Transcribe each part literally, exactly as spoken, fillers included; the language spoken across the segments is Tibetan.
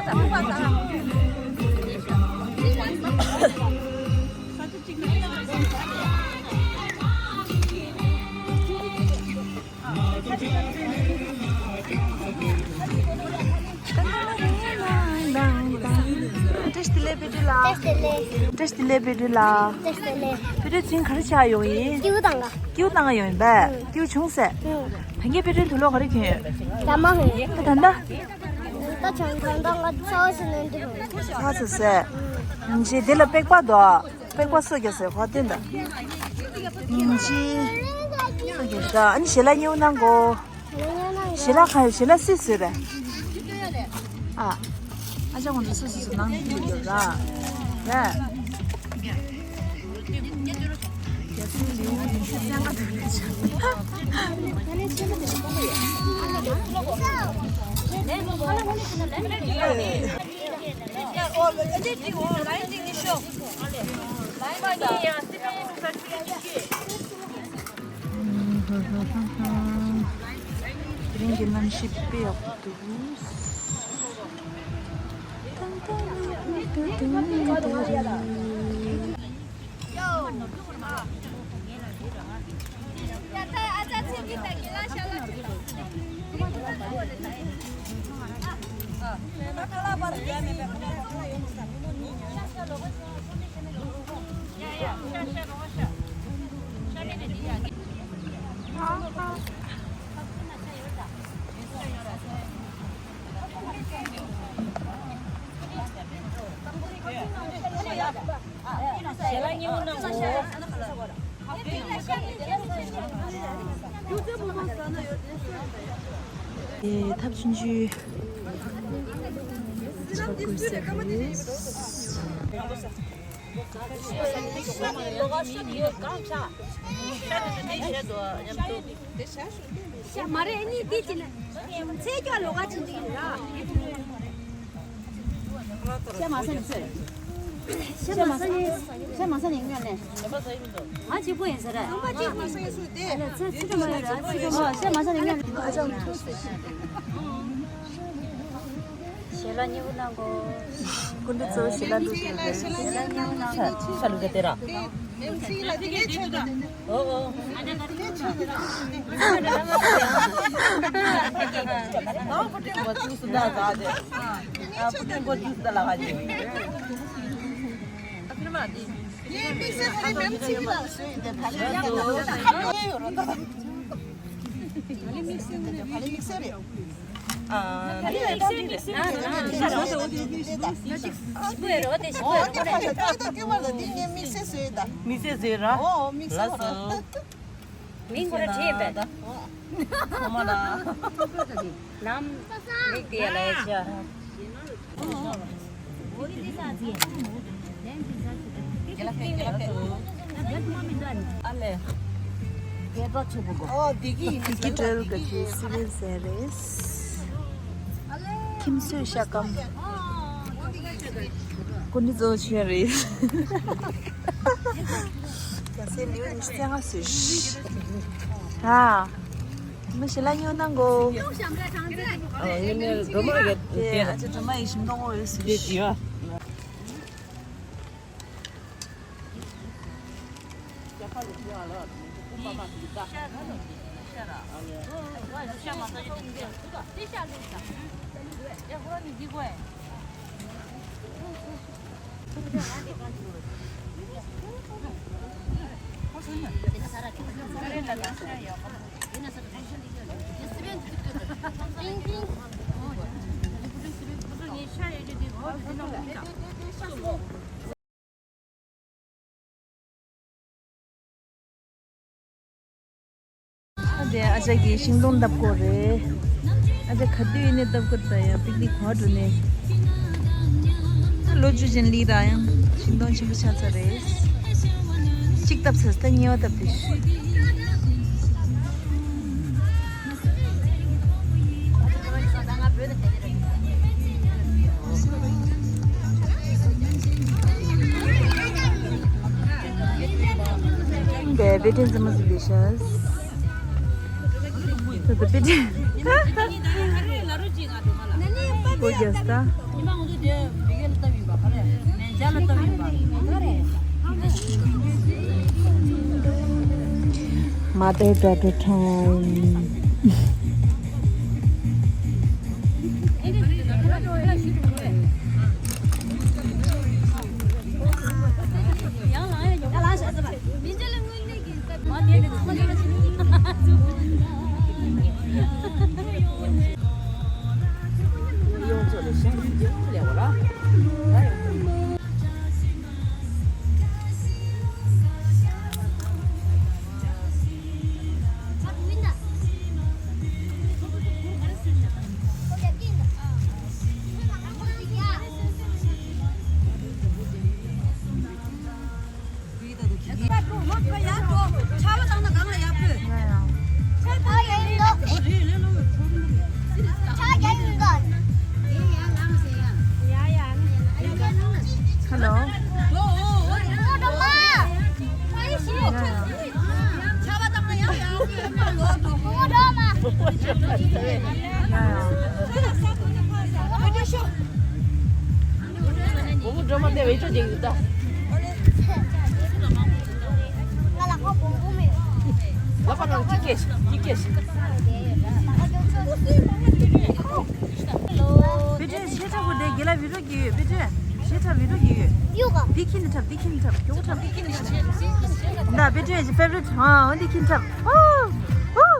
བཀྲ་ཤིས་བདེ་ལེགས་བེ་ཏྲི་ལགས། བཀྲ་ཤིས་བདེ་ལེགས། བཀྲ་ཤིས་བདེ་ལེགས་བེ་ཏྲི་ལགས། བཀྲ་ཤིས་བདེ་ལེགས་བེ་ཏྲི་ལགས། བཀྲ་ཤིས་བདེ་ལེགས། བེ་ཏྲི་ཚུན་ག་རེ་བྱ་ཡོང་ཡིན། སྐྱིའུ་བཏང་ག་སྐྱིའུ་བཏང་ག་ཡོང་ཡིན་པས། ཨང་། སྐྱིའུ་ཆུང་སེ། ཨང་། ད་གིན་བེ་ཏྲི་དུག་ལོག་ག་རེ་གྱོན་ཡོད། ད་མ་ཧོ། ད་ད་ད། ད་ཆང་ཐང་ད་ང་ཚོ་ཟེར་ནས་འདི་རུ། ཚ་ཚ་སེ། ཨང་། ཅི་དེ་ལ་པེག་པ་དོ། པེག་པ་སོ་རྒྱག་སེ་ཧོ་དེ་འདྲ། ཨིན་ཇི། སོ་རྒྱག་ད་ཨ་ནི་ཞལ་ལག་ཉེ་བོ་གནང་གོ། ཞལ་ལག་གང་ཡོད། ཞལ་ལག་སུས་བཟོས་པས། ཨ། ཨ་ཅག་ཁོང་ཚོ་སུས་སུས་སུ་ནང་ནས་ཡོད་ར། ར། དེ་རིང་གི་གནམ་གཤིས་དཔེ་ཡག་པོ་འདུག་ཨེ། ཐབ་ཆུང་ཆུང་། ཆག་དགོས་ཟེར་རེད། ཤ་མ་རེད། ཨ་ནི་འདི་ཅི་ན། ཚེ་སྐྱོ་ལོ་ག་ཅི་འདི་ར། ཤ་མ་ཟ་ནི་ཚོད། ཤ་མ་ཟ་ནི། ཤ་མ་ཟ་ནི་ངོས་ནས། ང་གཅིག་པུ་ཡིན་ཟེར་ར། ཨ་ལ་ཚེ་ཚེ་སྐྱོ་མ་ཡོད་ར། ཚེ་སྐྱོ་མ། ཤ་མ་ཟ་ནི་ངོས་ནས། ཞལ་ལག་ཉེ་བོ་གནང་གོ། སྐུ་མགྲོན་གཙོ་བོ་ཞལ་ལག་འདུག་ཞུ་རྒྱུ། ཤ་ལུ་ག་དེ་ར། ཨོ་ཨོ། དམིགས་བསལ་བཟོས་ར། ལགས་སོ། མིང་ཁོ་ར་བྲིས་པས། ཁོ་མ་ལ། ལམ། མིག་དེ་ལ་ཡ་ཆ། ཨ་ལེ། ཨོ་དེ་གི་ཡིན། དེ་གི་བྲེལ་ག་ཅི་སི་རེ་ཟེར་རེད། ཁྱིམ་སོས་ཤ་སྐམ། ཀུན་ནི་གཙོ་ཆེ་རེད། རྒྱ་སེ་ལིའུ་ཉི་ཤུ་རྩ་ལྔ་སོས། ཨ། མི་ཞིག་ལ་ཉོ་གནང་གོ། ཨ་ནི་སྒྲོལ་མ་གི་དེ་ཨ་ཅེ་སྒྲོལ་མ་ཡི་ཞིང་ཏོག་ངོ་ཡོད་སུ་དེ་ཡོད། ཨ་དེ་ཨ་ཅག་གིས་ཤིང་སྡོང་བཏབ་དགོས་རེད། ཨ་ཅག་ག་དུས་ཡིན་ནའི་བཏབ་དགོས། ད་ཡང་པིག་ནིག་གོ་འགྲོ་ནས། ད་ལོ་བཅུ་ཅན་ལི་ད་ཡང་ཤིང་སྡོང་ཆེན་པོ་ཆགས་ཚར་རེད། གཅིག་བཏབ་ཚར། ད་གཉིས་པ་བཏབ་དུས། Baby, this is delicious. The baby. ཨོ་རྒྱལ་ས། ཉི་མ་ང་ཚོ་དེ་མི་གེ་ལ་བཏབ་ཡིན་པ་ག་རེ། མན་ཇ་ལ་བཏབ་ཡིན་པ། Mother daughter time. Hello. བུ་མོ་སྒྲོལ་མ་དེ་བེད་སྤྱོད་བྱེད་ཀྱི་འདུག་ད། ང་ལ་ཁོ་བོང་བུ་མེད། ལ་པ་རང་ཅི་སྐད་ཅི་སྐད། བེ་ཏྲེ་ཤེ་ཁྲ་གོ་དེ་དགེ་ལ་བི་རོ་གི་ཡོད། བེ་ཏྲེ་ཤེ་ཁྲ་བི་རོ་གི་ཡོད། ཡོད་ག་དེ་ཁྱི་ནི་ཁྲབ་དེ་ཁྱི་ནི་ཁྲབ་ཀྱོག་ཁྲབ། ད་བེ་ཏྲེ་ཡི་ཕེ་ཝ་རི་ཊི། ཨ་འོ་དེ་ཁྱི་ཁྲབ། ཨོ་ཨོ་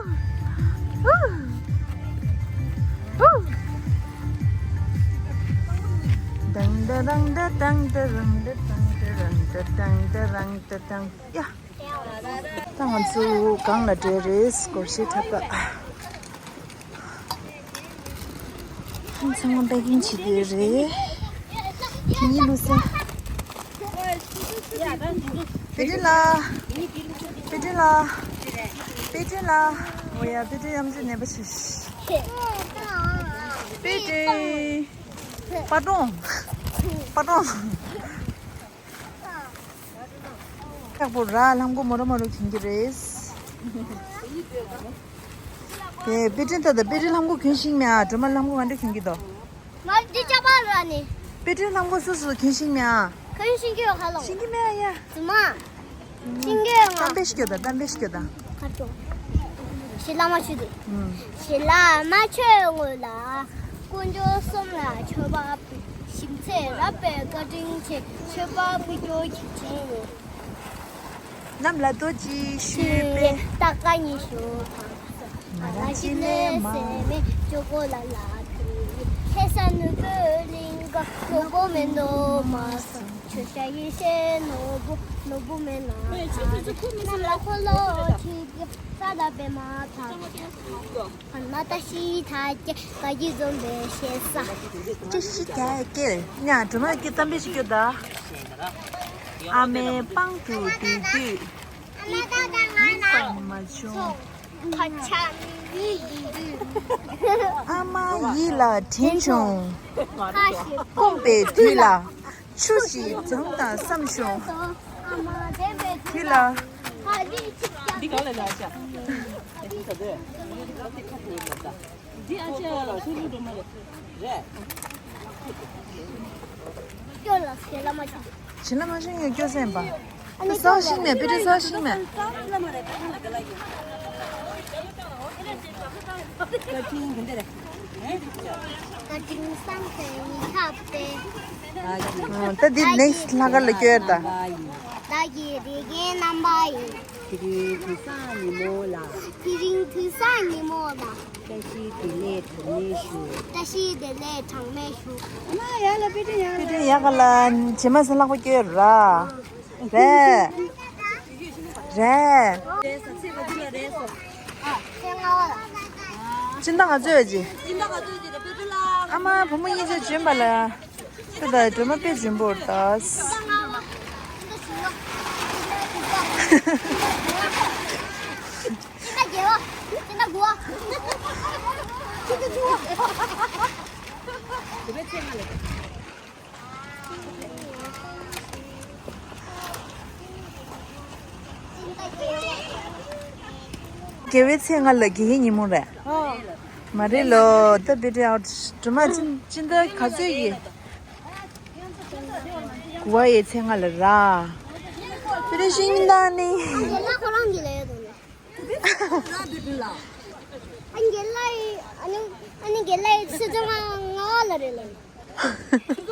ཨོ། དང་ད་རང་ད་དང་ད་རང་ད་དང་ད་རང་ད་དང་ད་རང་ད་དང་། ཡ། ད་ང་ཚོ་སྒང་ལ་འགྲོ་རེད། སྒོར་གཞས་འཁྲབ་པ། ཚང་མ་པེ་ཀིང་བྱེད་དུས་རེད། དེ་ཉིད་ལུས་ས། པེ་ཏྲིན་ལགས། པེ་ཏྲིན་ལགས། པེ་ཏྲིན་ལགས། འོ་ཡ། པེ་ཏྲིན་ཡམ་ཆུ་ནད་པ་ཆེ། པེ་ཏྲིན། པ་ཏོང་། པ་ཏོང་། ཁག་པོ་ར། ལྷམ་གོག་མོ་ར་མོ་ར་གྱོན་གྱི་རེད། དེ་པེ་ཏྲིན་ད་ད་པེ་ཏྲིན་ལྷམ་གོག་གྱོན་ཤེས་མེད་ཨ། སྒྲོལ་མ་ལྷམ་གོག་ག་འདྲ་གྱོན་གྱི་འདུག་ང་འདི་ཅག་པ་ར་ནི། པེ་ཏྲིན་ལྷམ་གོག་སོ་སོ་གྱོན་ཤེས་མེད་ཨ། གྱོན་ཤེས་ཀྱི་ཡོད་ཁ་ལོ། ཤེས་ཀྱི་མེད་ཨ་ཡ། རྫུན་མ། ཤེས་ཀྱི་ཡོད་ང་། གཏམ་དཔེ་ཞིག་སྐྱོ་ད། གཏམ་དཔེ་ཞིག་སྐྱོ་ད། ཁ་ཏོ། ཞི་ལ་མ་ཆོས་དེ། ཞི་ལ་མ་ཆོས་ངོ་ལ། དཀོན་མཆོག་གསུམ་ལ་མཆོད་པ་ཕུལ། ཞིམ་ཚད་རག་པའི་བཀའ་དྲིན་ཆེ། མཆོད་པ་ཕུལ་རྒྱུ་ཁྱེད་ཆེན་ཡིན། གནམ་ལ་རྡོ་རྗེ་ཤུད་པས། སྟག་ཉི་ཤུ་ཐང་། ང་རང་ཅི་ལས་མ། སེམས་མེད་ཅོ་གོ་ལ་ལ་ཐུ། ཁེ་ས་ནུ་བོ་ལིང་ག་ནོ་བོ་མེ་ནོ་མ་ས། ཆུ་ཤ་ཡེ་ཤེ་ནོ་བོ་ནོ་བོ་མེ་ན། གནམ་ལ་ཁོ་ལོ་ཁྱི་གི་ས་ལ་བེ་མ་ཐག་ཕན་མ་ཏ་ཤི་ཐ་ཀེ་ག་གི་འཛོམས་པའི་ཤེ་ས། ཀེ་ཤི་ཀེ་ཀེ། ཉ་སྒྲོལ་མ་ཀེ་གཏམ་དཔེ་ཞིག་སྐྱོ་ད། ཨ་མའི་པང་དུ་བསྡད་དུས། ཡིད་དཔང་མ་བྱུང་། ཨ་མ་ཡིད་ལ་དྲན་བྱུང་། སྐོམ་པའི་དུས་ལ་ཆུ་ཞིག་འཛོམས་དང་བསམ་བྱུང་། དུས་ལ། འདི་ག་ལ་ལ་ཆ། འདི་ཨ་ཅག་ལ་སུ་རུ་འགྲོ་མ་རེད། རེད། སྐྱོ་ལ་ཞེ་ལ་མ་ཆུ། ཞེ་ལ་མ་ཆུ་ངས་སྐྱོ་སེམས་པ། ཨ་ནི་ས་ཞིང་མེད། པེ་ཏྲིན་ས་ཞིང་མེད། བཀའ་དྲིན་བསམ་དུ་མི་ཁྱབ་པས། ད་འདི་next ལྷག་དཀར་ལ་སྐྱོ་ཡ་ད། བདག་གི་རིགས་ཀྱི་རྣམ་པ་ཡིན། དེ་རིང་དུས་བཟང་ཉིན་མོ་ལ། དེ་རིང་དུས་བཟང་ཉིན་མོ་ལ། བཀྲ་ཤིས་བདེ་ལེགས་གྲངས་མེད་ཞུ། བཀྲ་ཤིས་བདེ་ལེགས་གྲངས་མེད་ཞུ། ཨ་མ་ཡ་ལ་པེ་ཏྲིན་ཡ་ལ། པེ་ཏྲིན་ཡ་ག་ལ་བྱེ་མ་ཟ་ལྷག་པ་སྐྱོ་ར། རེད། རེད། སྤྱིན་བདག་ང་ཚོས་ཅི། ཨ་མ་བུ་མོ་གཉིས་ཆ་འཇོན་པ་ལ། ད་ད་སྒྲོལ་མ་དཔེ་འཇོན་པོ་རེད་ད། དགེ་བའི་ཚེ་ལྔ་ལ་དགེ་བའི་ཉིན་མོ་རེད། ཨོ། མ་རེད་ལོ། ད་བེ་ཏྲི་ཨའོ་ཊི་སྒྲོལ་མ་ཅི་ཅི་འདྲ་ག་ཚོད་ཡིན། དགུ་པ་ཡི་ཚེ་ལྔ་ལ་ར། བེ་ཏྲི་ཤིང་མི་འདང་ནི། ཨ་ནི་ཁོ་རང་གི་ལས་ཡོད་དོ་ནི། ཨ་ནི་རྒན་ལགས་ཡི་ཨ་ནི་ཨ་ནི་རྒན་ལགས་ཡི་ཚེ་ལྔ་ལྔ་པ་ལ་རེད་ལ། སྤྱི་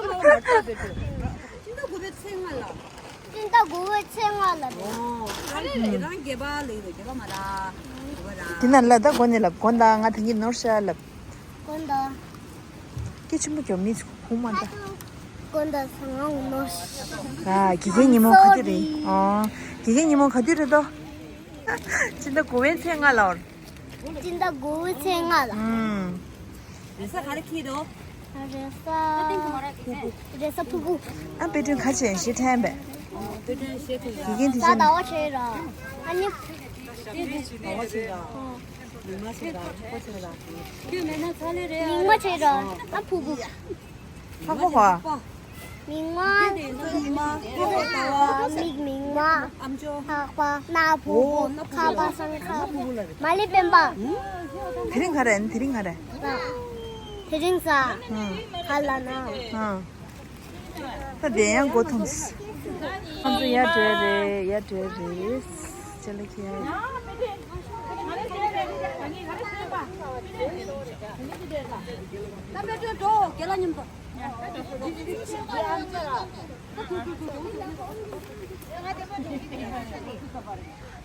ཟླ་དགུ་པའི་ཚེས་ལྔ་ལ། སྤྱི་ཟླ་དགུ་པའི་ཚེས་ལྔ་ལ་རེད། ཨོ། ཨ་རེ་རེད། རང་བརྒྱད་པ་ལ་ཡིན་པས་བརྒྱད་པ་མ་ར། དགུ་པ་ར། དེ་ན་ལ་ད་གོ་ནས་ལབ་གོ་ད་ང་ད་གིན་ནོར་ཤ་ལབ། གོ་ད། སྐད་ཆེན་པོ་གྱོ་མི་ཁུག་མ་ད། གོ་ད་ས་ང་ངོ་ནོར་ཤ། ཨ་དགེ་རྒན་ཉིན་མོ་ག་དུས་རེད། ཨོ། དགེ་རྒན་ཉིན་མོ་ག་དུས་རེད་དོ། སྤྱི་ཟླ་དགུ་པའི་ཚེས་ལྔ་ལ་འོར། སྤྱི་ཟླ་དགུ་པའི་ཚེས་ལྔ་ལ། ཨུམ། རེས་གཟའ་ག་རེ་འཁེལ་འདུག་རེས་གཟའ། རེས་གཟའ་ཕུར་བུ། ཨ་དཔེ་སྐྲུན་ག་བྱས་ཞེས་དྲན་པས། དགེ་རྒན་དེ་བཞིན། ཟླ་བ་བྱས་ར། ཨ་ནི། ཟླ་བ་བྱས་ར། ཉི་མ་བྱས་ར། ཕོ་བྱས་ར། ཁྱོད་མེད་ན་ཚ་ལེ་རེད། ཉི་མ་བྱས་ར། ཨ་ཕུར་བུ། ལྷག་པ་བ། མིག་དམར། མིག་དམར། ལྷག་པ་ལྟ་བ། མིག་མིག་དམར། ཨམ་ཅོག་ལྷག་པ། སྣ་ཕུར་བུ། ཨོ། སྣ་ཕུར་བུ། ཁ་པ་སང་ཁ། སྣ་ཕུར་བུ་ལ་རེད། མ་ལི་པེན་པ། དེ་རིང་ག་རེ་དེ་རིང་ག་རེ། དེ་རིང་གཟའ། ཧུམ། ག་ལ་ན། ཧུམ། ད་དེ་ཡང་མགོ་འཐོམས། ཁམས་ཚོ་ཡར་བྲོས་རེད་ཡར་བྲོས་རེད། ཅ་ལག་ཁྱེར།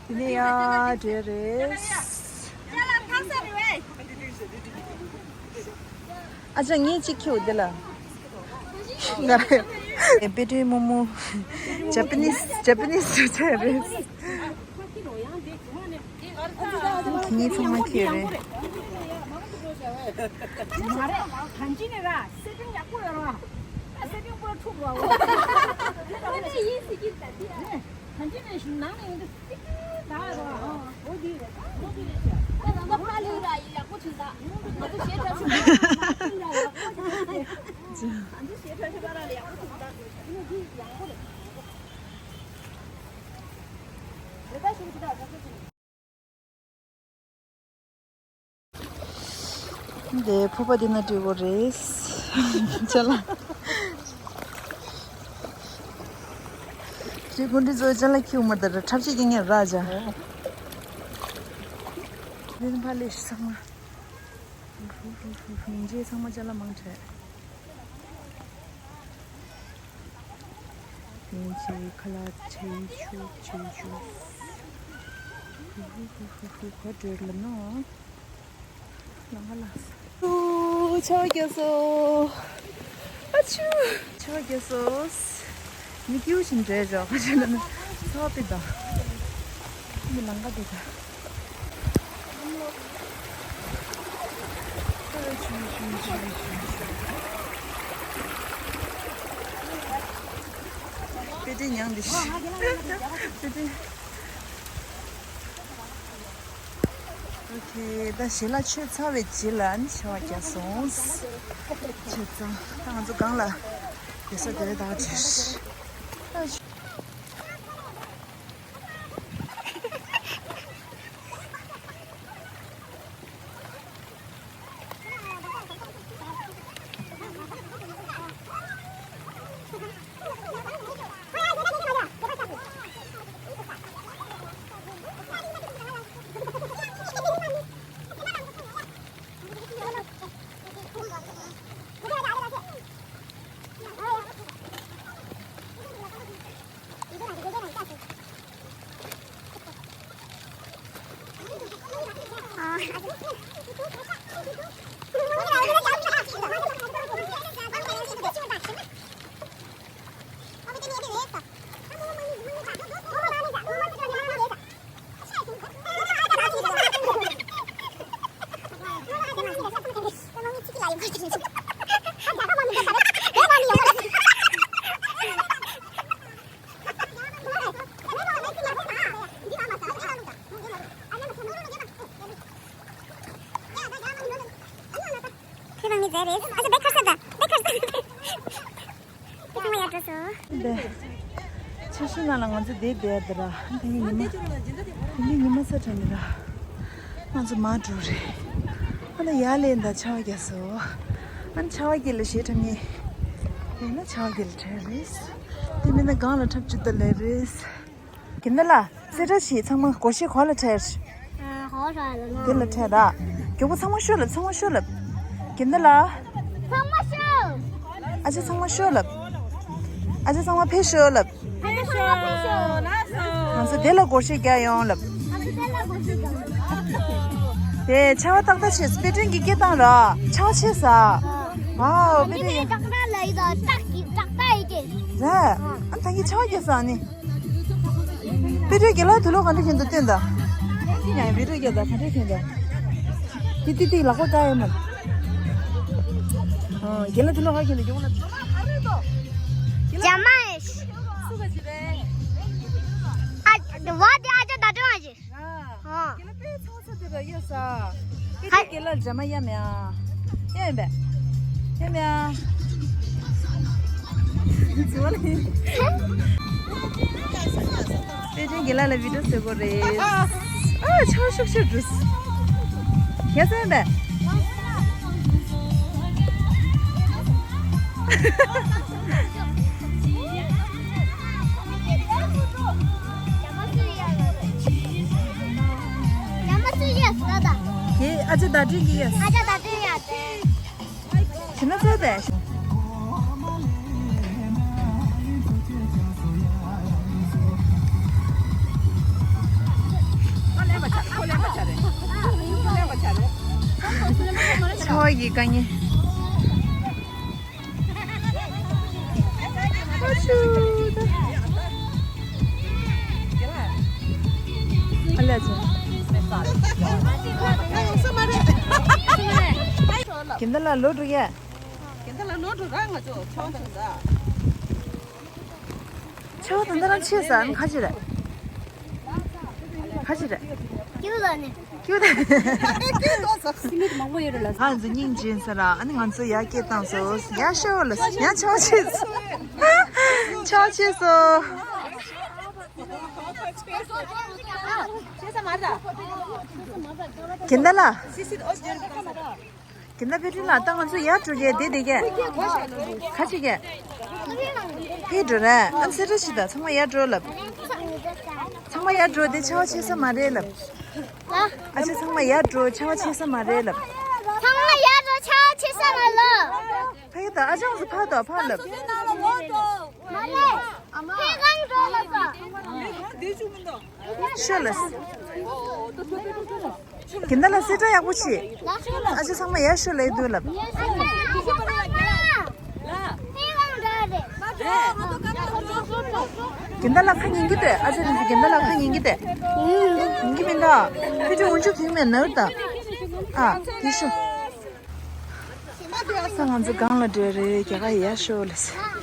དེ་ནས་ཡར་བྲོས་རེད། ཨ་ཅག་ངས་གཅིག་ཁྱེར་འོ་དེ་ལ། ང་རེད། དཔེ་སྐྲུན་རྨོ་མོ། ཇ་པ་ནིས་ཇ་པ་ནིས་རེད་བྱས་རེད། དེ་གཉིས་ཚང་མ་ཁྱེར་རེད། མ་རེད། གང་ཅི་ནས་ར་སེ་ཏིང་ཡག་པོ་ཡོད་ར། ད་སེ་ཏིང་པོ་འཁྲུག་ར། གང་ཅི་ནས་ནང་ནས་ཡིན་དུས། འདི་ཕུ་པ་འདི་ན་བྲིས་པོ་རེད། ཅ་ལག་རི་ཀུན་འདི་ཚོ་ཅ་ལག་ཁྱེར་མ་དར་འཁྲབ་ཆས་ཀྱི་ངས་རག་ཅ། འདི་ཕ་ལས་ཚང་མ། ཧུ་ཧུ་ཧུ་ཧུ། ངས་ཚང་མ་ཅ་ལག་མང་དྲགས། ཡིན་ཅིག་ཁ་ལག་ཆེ་ཆུ་ཆེ་ཆུ། ཧུ་ཧུ་ཧུ་ཧུ། ག་འདྲ་ལབ་ན། ལང་ཀ་ལ། ཨུ། ཆར་པ་རྒྱག་སོང་། ཨ་ཆུ། ཆར་པ་རྒྱག་སོང་། མི་སྐྱིད་པོ་ཞིག་འདྲ་ཅིག་ཁ་ཤས་ལ་ནི་ཚ་བ་དཔེ་གདའ། མི་ལང་ཀ་དཔེ་གདའ། དཔེ་སྐྲུན་མྱངས་འདི། དཔེ་སྐྲུན། ཨོ་ཁེ། ད་ཞལ་ལག་མཆོད་ཚར་བའི་རྗེས་ལ་ནི་ཆར་པ་རྒྱག་སོང་། མཆོད་ཚར། ད་ང་ཚོ་སྒང་ལ་སྡོད་ས་དེ་རེད། ད་ཅི། ཁྱེད་རང་ནི་མཛད་རེད། ཨ་ཅེ་བེ་ཁར་ས་ད་བེ་ཁར་ས། ཁྱེད་རང་ཡར་འགྲོ་སོང་། འདི། ཆར་ཤིང་ནང་ལ་ང་ཚོ་བསྡད་བསྡད་དེ་ར། དེ་ནི་ཉི་མ། དེ་ནི་ཉི་མ་ས་དྲགས་ནི་ར། ང་ཚོ་མར་འགྲོ་རེད། ཨ་ན་ཡར་ལེན་ད་ཆར་པ་རྒྱག་སོ། ཨ་ན་ཆར་པ་རྒྱག་ལ་ཞེ་དྲག་ངེས། ཡིན་ན་ཆར་པ་རྒྱག་ལ་བྲལ་རེད། དེ་མིན་ན་སྒང་ལ་འཁྲབ་བཅུག་ད་ལེ་རེད། རྒན་དར་ལགས། གསལ་བསྒྲགས་བྱེད། ཚང་མ་སྒོར་གཞས་ག་པར་ལ་འཁྲབ། ཨ། ག་པར་འཁྲབ་ལབ་ན། འདི་ལ་འཁྲབ་ད། མགྱོགས་པོ་ཚང་མ་ཤོག་ལབ། ཚང་མ་ཤོག་ལབ། རྒན་དར་ལགས། ཚང་མ་ཤོག་ཨ་ཅག་ཚང་མ་ཤོག་ལབ། ཨ་ཅག་ཚང་མ་ཕེབས་ཤོག་ལབ། ཕེབས་ཤོག་ཕེབས་ཤོག་ལགས་སོ། ང་ཚོ་འདི་ལ་སྒོར་གཞས་རྒྱག་ཡོང་ལབ། ཨ་ཅག་འདི་ལ་སྒོར་གཞས་རྒྱག་ཡོང་། དེ་ཆར་པ་ཏག་ཏག་བྱས། དཔེ་སྐྲུན་གྱི་སྐད་བཏང་ར་ཆར་པ་ཆེ་ས། ཨ། ཝའོ། དཔེ་སྐྲུན་ཡག་ཏག་ཏག་ལ་ཡི་ད་ཏག་གི་ཏག་ཏག་ཡི་གེ། ར། ཨ་ད་གི་ཆར་པ་རྒྱག་ས་ནི། དཔེ་སྐྲུན་རྒན་ལགས་དུག་ལོག་ག་འདྲ་གྱོན་འདུག་སྟོན་དང་། ཡང་དཔེ་སྐྲུན་རྒྱག་ད་ག་འདྲ་གྱོན་འདུག་དེ་ཏིག་ཏིག་ལག་པ་བཀག་ཡོད་མ་རེད། ཨ། རྒན་ལགས་དུག་ལོག་ག་གྱོན་འདུག་གྱོན་ལ། རྒྱ་མ་ཡེ། སུ་ག་ཅི་རེད། ཨ། བ་དེ་ཨ་ཅག་ད་དྲན་བ་ཅི། ཨ། ཨ། རྒན་ལགས་དཔེ་ཚང་ས་དེ་ར་ཡོད་ས། ཧ། དཔེ་རྒན་ལགས་རྒྱ་མ་ཡ་མེ་ཨ། ཡ་ཡིན་པས། ཡ་མེ་ཨ། དཔེ་སྐྲུན་རྒན་ལགས་ལ་བི་ཌིའོ་བཟོ་དགོས་རེད། ཨ། ཆར་པ་ཤུགས་ཤུགས་འགྲོ། ཡ་ས་ཡིན་པས། ཡ་མ་སུ་ཡ་ས་ད། ཡེ་ཨ་ཅག་ད་དྲིན་གྱི་ཡ། ཨ་ཅག་ད་དྲིན་ཡ་དེ། ཤི་ན་ཚོད་དེ། ཆར་པ་ཡི་དཀའ་ངལ། ཨ་ལས་ཆེ། རྒན་དར་ལགས་ལོག་འགྲོ་ཡ། རྒན་དར་ལགས་ལོག་འགྲོ་ར། ང་ཚོ་ཆར་པ་བྱུང་ད། ཆར་པ་ད་ལྟ་རང་ཆེ་ས་ཨ་ནི་ཁ་ཅིག་རེད། ཁ་ཅིག་རེད། ཀྱུ་ལ་ནི། ཀྱུ་ད། ཀྱུ་ཏོ་ས། སི་མེད་མང་པོ་ཡོད་རེད་ལ། ང་ཚོ་སྙིང་རྗེ་ས་ར། ཨ་ནི་ང་ཚོ་ཡར་སྐད་བཏང་སོ། ཡར་ཤོག་ལ། ཡར་ཆར་པ་ཆེ་སོ། ཆར་པ་ཆེ་སོ། རྒན་དར་ལགས། རྒན་དར་དཔེ་སྐྲུན་ལགས། ད་ང་ཚོ་ཡར་འགྲོ་གི་བསྡད་བསྡད་གི། ག་ཅི་གི། ཕེབས་འགྲོ་རེད། ཨ་ནི་གསལ་བསྒྲགས་ཤིག་ད། ཚང་མ་ཡར་འགྲོ་ལབ། ཚང་མ་ཡར་འགྲོ། དེ་ཆར་པ་ཆེ་ས་མ་རེད་ལབ། ཨ་ཅག་ཚང་མ་ཡར་འགྲོ། ཆར་པ་ཆེ་ས་མ་རེད་ལབ། ཚང་མ་ཡར་འགྲོ། ཆར་པ་ཆེ་ས་མ་ལབ། ཕ་གི་ད་ཨ་ཅག་ཚོ་ཕར་དང་ཕར་ལབ། མ་རེད། ཕེབས་གང་འགྲོ་ལབ་ས། ཤོད་ལ། རྒན་དར་ལགས་གསལ་བསྒྲགས་ཡག་པོ་བྱེད། ཨ་ཅག་ཚང་མ་ཡར་ཤོད་ལབ་འདུག་ལབ། རྒན་དར་ལགས་ཁ་ཉན་གྱི་འདུག་ཨ་ཅག་རིན་པོ་ཆེ་རྒན་དར་ལགས་ཁ་ཉན་གྱི་འདུག་ཉན་གྱི་མིན་ད། ཁྱོད་ཚོ་འུ་ཅུ་ཕིག་མེད་ནར་ད། ཨ་དེ་ཤོད། ས་ང་ཚོ་སྒང་ལ་འགྲོ་རེད། རྒྱ་གར་ཡར་ཤོག་ལ་ཟེར།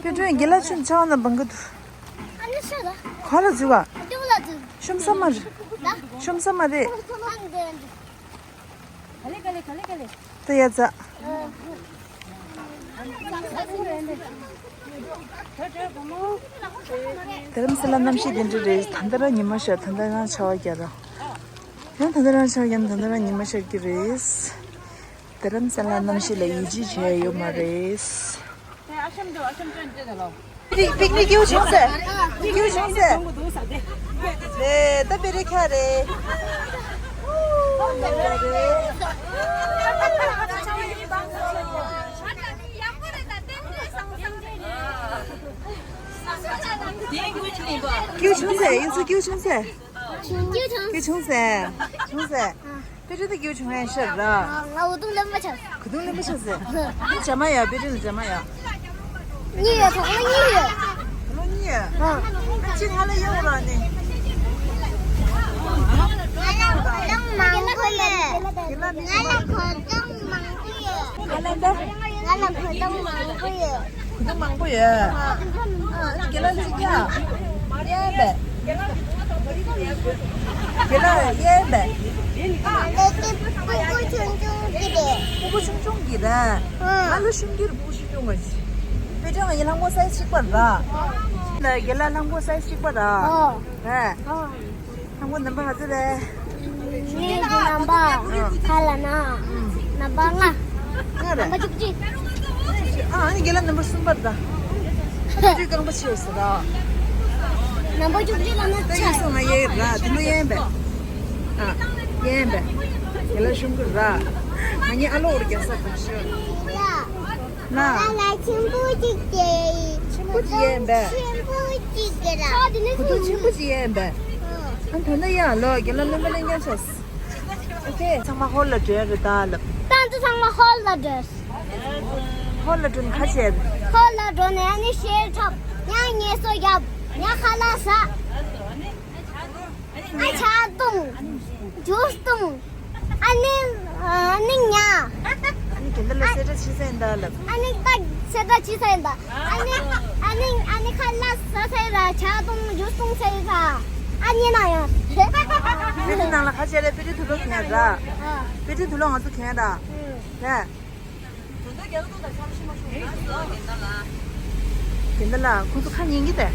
དཔེ་སྐྲུན་རྒན་ལགས་ཆུང་ཆ་བ་ན་འབང་གི་འདུག་ག་ལ་འཛུལ་བ། ཤོམ་ས་མ་རེད། ཤོམ་ས་མ་རེད། ད་ཡ་ཙ། དྷ་རམ་ས་ལ་གནམ་གཤིས་འདི་འདྲ་རེད། ད་ལྟ་རང་ཉི་མ་ཤར། ད་ལྟ་རང་ཆར་པ་རྒྱག་ར། ཡང་ད་ལྟ་རང་ཆར་པ་རྒྱག་ན་ད་ལྟ་རང་ཉི་མ་ཤར་གྱི་རེད། དྷ་རམ་ས་ལ་གནམ་གཤིས་ལ་ཡིད་ཆེས་བྱས་ཡོད་མ་རེད། པིག་ནིག་སྐྱིད་པོ་བྱུང་ཟེར། སྐྱིད་པོ་བྱུང་ཟེར། ལེ་ད་པེ་རི་ཁ་རེད། སྐྱིད་པོ་བྱུང་ཟེར། ཡིན་ཚུལ་སྐྱིད་པོ་བྱུང་ཟེར། སྐྱིད་བྱུང་། སྐྱིད་བྱུང་ཟེར། བྱུང་ཟེར། དཔེ་སྐྲུན་ད་སྐྱིད་བྱུང་ཡ་ཤར་ར། ང་འུ་དུམ་ལེན་པ་ཆགས། གུ་དུམ་ལེན་པ་ཆགས་ཟེར། འདི་ཇ་མ་ཡ། དཔེ་སྐྲུན་ལ་ཇ་མ་ཡ། གཉིས་ཡོད། ད་ལོ་གཉིས་ཡོད། ད་ལོ་གཉིས་ཡོད། ཨ། ཅི་ང་ལ་ཡོད་ར་ནི། ང་ལ་གོས་ཐུང་མང་པོ་ཡོད། ང་ལ་གོས་ཐུང་མང་པོ་ཡོད། ང་ལ་གོས་ཐུང་མང་པོ་ཡོད། གོས་ཐུང་མང་པོ་ཡོད། ཨ། ཨ། རྒན་ལགས་གཅིག་ཡ། ཡས་པས། རྒན་ལགས་ཡས་པས། ང་ལ་ཅི་སྤུ་གུ་ཆུང་ཆུང་གི་རེད། སྤུ་གུ་ཆུང་ཆུང་གི་རེད། ཨ། ང་ལ་ཤུམ་གྱི་རེད། སྤུ་གུ་ཆུང་ཆུང་གི་རེད། དཔེ་སྐྲུན་ང་ཡི་ལྷང་མོ་སའི་གཅིག་པ་ར། ལ་རྒན་ལགས་ལྷམ་གོག་སའི་ཛི་གཅིག་པ་ར། ཨོ། རེད། ཨོ། ལྷམ་གོག་ནམ་བར་ག་ཚོད་རེད། ངའི་ནམ་བར་ག་ལ་ན། ནམ་བར་ལྔ། ལྔ་རེད། ནམ་བར་བཅུ་གཅིག་ཨ་ཨ་ནི་རྒན་ལགས་ནམ་བར་གསུམ་པ་ར། བཅུ་རྐང་པ་ཆེ་བ་ཟེར་ར། ནམ་བར་བཅུ་གཅིག་ལ་ན་ད་ཡིན་སོང་ང་ཡས་ར་དེ་ནོ་ཡན་པས། ཨ་ཡན་པས། རྒན་ལགས་ཤུམ་གི་ར། ང་གཉིས་ཨ་ལོ་འོར་རྒྱག་ས་དང་ཤོད། ལ། ང་ལ་ཆེན་པོ་གཅིག་སྐྱེས། ཆེན་པོ་གཅིག་ཡིན་པས། ཆེན་པོ་གཅིག་གི་ལ། ཁུ་ཐུག་ཆེན་པོ་གཅིག་ཡིན་པས། ཨ་ད་ནི་ཡང་ལོ་རྒན་ལགས་སྣོན་པ་ལེན་མཁན་ཆགས། ཨོ་ཁེ། ཚང་མ་ཧོལ་ལ་འགྲོ་ཡ་རེད་ད་ལབ། ད་ཚོ་ཚང་མ་ཧོལ་ལ་འགྲོ། ཧོལ་ལ་འགྲོ་ནས་ག་བྱེད། ཧོལ་ལ་འགྲོ་ནས་ཨ་ནི་གཞས་འཁྲབ། ཡང་ངལ་གསོ་རྒྱབ། ཡང་ཁ་ལག་ཟ། ཨ་ཇ་བཏུང་། ཇུས་བཏུང་། ཨ་ནི་ཨ་ནི་ཉ། ཨ་ནི་དེ་འདྲ་ལ་གསལ་བསྒྲགས་བྱེད་ས་ཡིན་ད་ལབ། ཨ་ནི་ད་གསལ་བསྒྲགས་བྱེད་ས་ཡིན་ད། ཨ་ནི་ཨ་ནི་ཨ་ནི་ཁ་ལག་ཟ་ས་ཡིན་ད། ཇ་བཏུང་ཇུས་བཏུང་ས་ཡིན་ད། ཨ་ནི་ན་ཡང་། དཔེ་ཁྲིད་ནང་ལ་ཁ་ཆེ་རེད། དཔེ་ཁྲིད་དུག་ལོག་གྱོན་ད། དཔེ་ཁྲིད་དུག་ལོག་ང་ཚོ་གྱོན་ད། རེད། དེ་འདྲ་ལ་ཁོང་ཚོ་ཁ་ཉན་གྱི་རེད།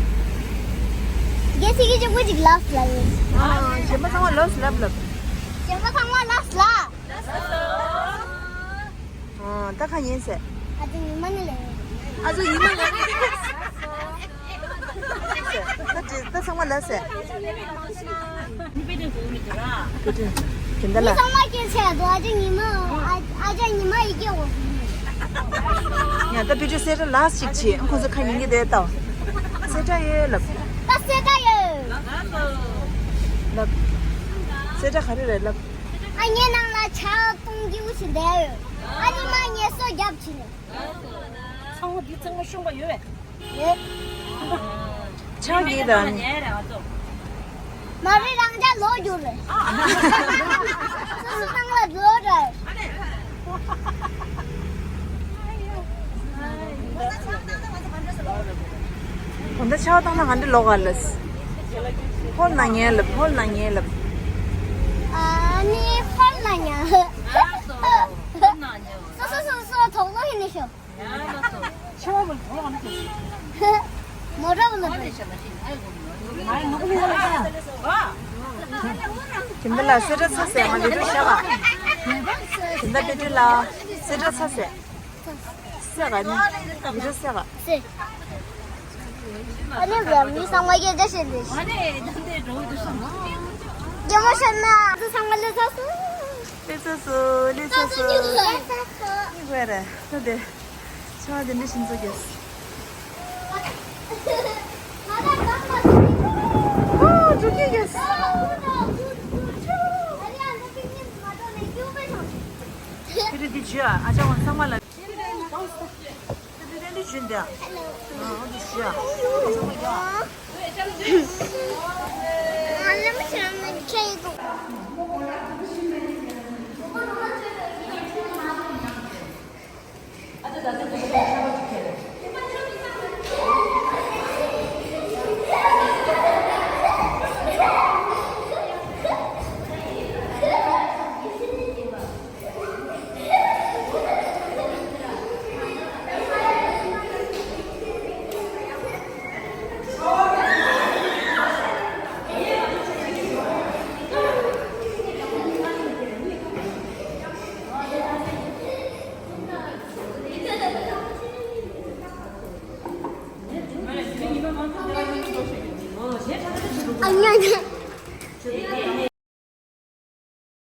རྒན་ཚེ་རིང་གཅིག་པོ་ཅིག་ལབ་ལབ་ཡིན། ཨ་གཞན་པ་ཚང་མ་ལབས་ལབ་ལབ། གཞན་པ་ཚང་མ་ལབ་ལབ། ཨ་ད་ཁ་ཉན་ཟེར། ཨ་ཅག་ཉི་མ་ནི་ལབ་ཡིན། ཨ་ཅག་ཉི་མ་ལབ་ཡིན། ད་ཚང་མ་ལབ་ཟེར། དེ་འདྲ་ལ། ཚང་མ་སྐད་ཆ་དོ། ཨ་ཅག་ཉི་མ། ཨ་ཨ་ཅག་ཉི་མ་ཡི་སྐད་འོ། ཡང་ད་བི་ཌིའོ་གསལ་བསྒྲགས་ལ་ཞིག་བྱེད། ཁོང་ཚོ་ཁ་ཉན་གྱི་རེད་ད། གསལ་བསྒྲགས་ཡོད་ལབ། ད་གསལ་བསྒྲགས་ཡོད་ལབ། གསལ་བསྒྲགས་ག་རེ་རེད་ལབ། ཨ་ངའི་ནང་ལ་ཇ་བཏུང་རྒྱུ་ཞིག་བསྡད་ཡོད། ཨ་ཉི་མ་ངལ་གསོ་རྒྱབ་ཕྱིན། ཚང་མ་འདི་ཚང་མ་ཤོང་པ་ཡོད་པས། ཆང་གིས་དང་། མ་རེད། རང་ཅག་ལོག་རྒྱུ་རེད། སོ་སོ་ནང་ལ་ལོག་རེད། གོང་ད་ཆང་བཏང་ན་ང་འདྲ་ལོག་ག་ལ། ཧོལ་ན་ཉལ་ལབ། ཧོལ་ན་ཉལ་ལབ། ཨ་ནི་ཧོལ་ན་ཉལ། སོ་སོ་སོ་སོ་དོག་ལོ་ཡིན་ནི་ཤོ། མོ་ར་བུ་ལ་བུ། ཁྱིམ་པ་ལ་གསེར་སྒྲ་ཚ་ཟེར། ང་ལུས་སྒྲུབ་ཤ་བ། ཁྱིམ་པ་པེ་ཏྲི་ལ་གསེར་སྒྲ་ཚ་ཟེར། སེ་ག་ནི་ལུས་སྒྲུབ་སེ་ག། སེ། ཨ་ནི་བ་མི་ཚང་མ་སྐད་ཆ་བཤད་འདི། རྒྱལ་མོ་ཤར་ན་ཚང་མ་ལས་ཚ་སོ། ལས་ཚ་སོ། ལས་ཚ་སོ། ལས་ཚ་སོ། གཉིད་དགོས་རེད་ད་དེ། ཆ་དེ་འདྲ་ཤིན་ཚོ་རྒྱས། ཨོ་ཅོ་ཀི་རྒྱས། དེ་རེད་དེ་ཇུ་ཨ་ཅག་ང་ཚང་མ་ལ། དེ་རེད་དེ་ཇུ་འདི་ཨ། ཨོ་དེ་ཇུ་ཨ། ང་ལ་མི་ཆ་མི་ཆ་ཡི་གོ།